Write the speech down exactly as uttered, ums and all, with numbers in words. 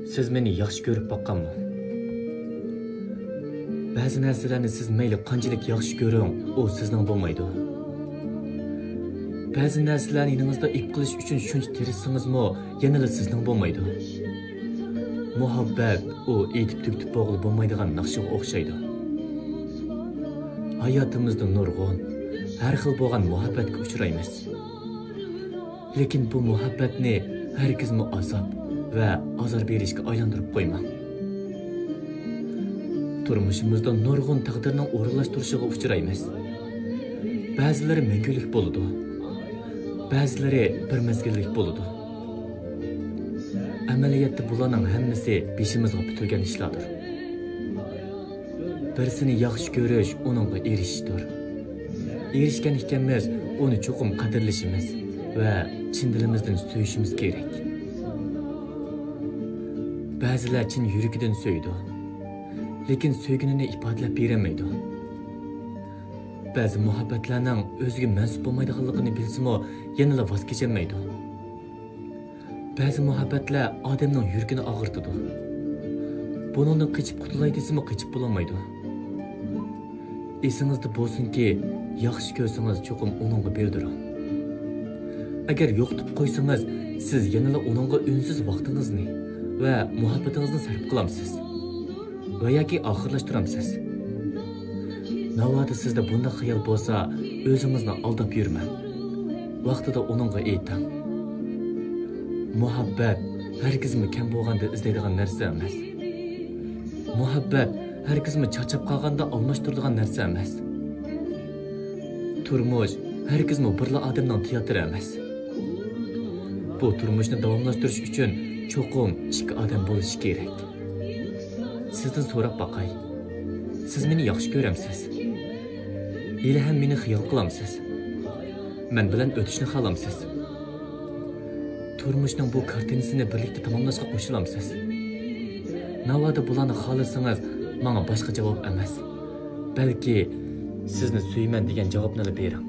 سىز مېنى ياخشى كۆرۈپ باققانمۇ؟ بەزى نەرسىلەرنى سىز مەيلى قانچىلىك ياخشى كۆرۈڭ، ئۇ سىزنىڭ بولمايدۇ. بەزى نەرسىلەرنى يېنىڭىزدا ئېلىپ قېلىش ئۈچۈن شۇنچە تىرىشسىڭىزمۇ، يەنىلا سىزنىڭ بولمايدۇ. مۇھەببەت، ئۇ ئېيتىپ تۈگىتىپ بولغىلى بولمايدىغان ناخشىغا ئوخشايدۇ. ھاياتىمىزدا نۇرغۇن، ھەر خىل بولغان مۇھەببەتكە ئۇچرايمىز. لېكىن بۇ مۇھەببەتنى ھەرگىزمۇ ئازاب ۋە ئازار بېرىشكە ئايلاندۇرۇپ قويماڭ. تۇرمۇشىمىزدا نۇرغۇن تەقدىرنىڭ ئورۇنلاشتۇرۇشىغا ئۇچرايمىز. بەزىلىرى مەڭگۈلۈك بولىدۇ، بەزىلىرى بىر مەزگىللىك بولىدۇ. ئەمەلىيەتتە بۇلارنىڭ ھەممىسى بېشىمىزغا پۈتۈلگەن ئىشلاردۇر. بىرسىنى ياخشى كۆرۈش ئۇنىڭغا ئېرىشىشتۇر. ئېرىشكەن ئىكەنمىز، ئۇنى چوقۇم قەدىرلىشىمىز ۋە چىن دىلىمىزدىن سۆيۈشىمىز كېرەك. بەزىلەر چىن يۈرىكىدىن سۆيىدۇ، لېكىن سۆيگىنىنى ئىپادىلەپ بېرەلمەيدۇ. بەزى مۇھەببەتلەرنىڭ ئۆزىگە مەنسۇپ بولمايدىغانلىقىنى بىلسىمۇ، يەنىلا ۋاز كېچەلمەيدۇ. بەزى مۇھەببەتلەر ئادەمنىڭ يۈرىكىنى ئاغرىتىدۇ. بۇنىڭدىن قېچىپ قۇتۇلاي دېسىمۇ، قېچىپ بولالمايدۇ. ئېسىڭىزدە بولسۇنكى، ياخشى كۆرسىڭىز، چوقۇم ئۇنىڭغا بىلدۈرۈڭ. ئەگەر يوقىتىپ قويسىڭىز، سىز يەنىلا ئۇنىڭغا ئۈنسىز ۋاقتىڭىزنى ۋە مۇھەببىتىڭىزنى سەرپ قىلامسىز ۋە ياكى ئاخىرلاشتۇرامسىز؟ ناۋادا سىزدە بۇنداق خىيال بولسا، ئۆزىڭىزنى ئالداپ يۈرمەڭ. ۋاقتىدا ئۇنىڭغا ئېيتىڭ. مۇھەببەت ھەرگىزمۇ كەم بولغاندا ئىزدەيدىغان نەرسە ئەمەس. مۇھەببەت ھەرگىزمۇ چارچاپ قالغاندا ئالماشتۇرىدىغان نەرسە ئەمەس. تۇرمۇش ھەرگىزمۇ بىرلا ئادەمنىڭ تىياتىرى ئەمەس. بۇ تۇرمۇشنى داۋاملاشتۇرۇش ئۈچۈن چوقۇم ئىككى ئادەم بولۇشى كېرەك. سىزدىن سوراپ باقاي. سىز مېنى ياخشى كۆرەمسىز؟ ھېلىھەم مېنى خىيال قىلامسىز؟ مەن بىلەن ئۆتۈشنى خالامسىز؟ تۇرمۇشنىڭ بۇ كارتىنىسىنى بىرلىكتە تاماملاشقا قوشۇلامسىز؟ ناۋادا بۇلارنى خالىسىڭىز، ماڭا باشقا جاۋاب ئەمەس، بەلكى سىزنى سۆيىمەن دېگەن جاۋابنىلا بېرىڭ.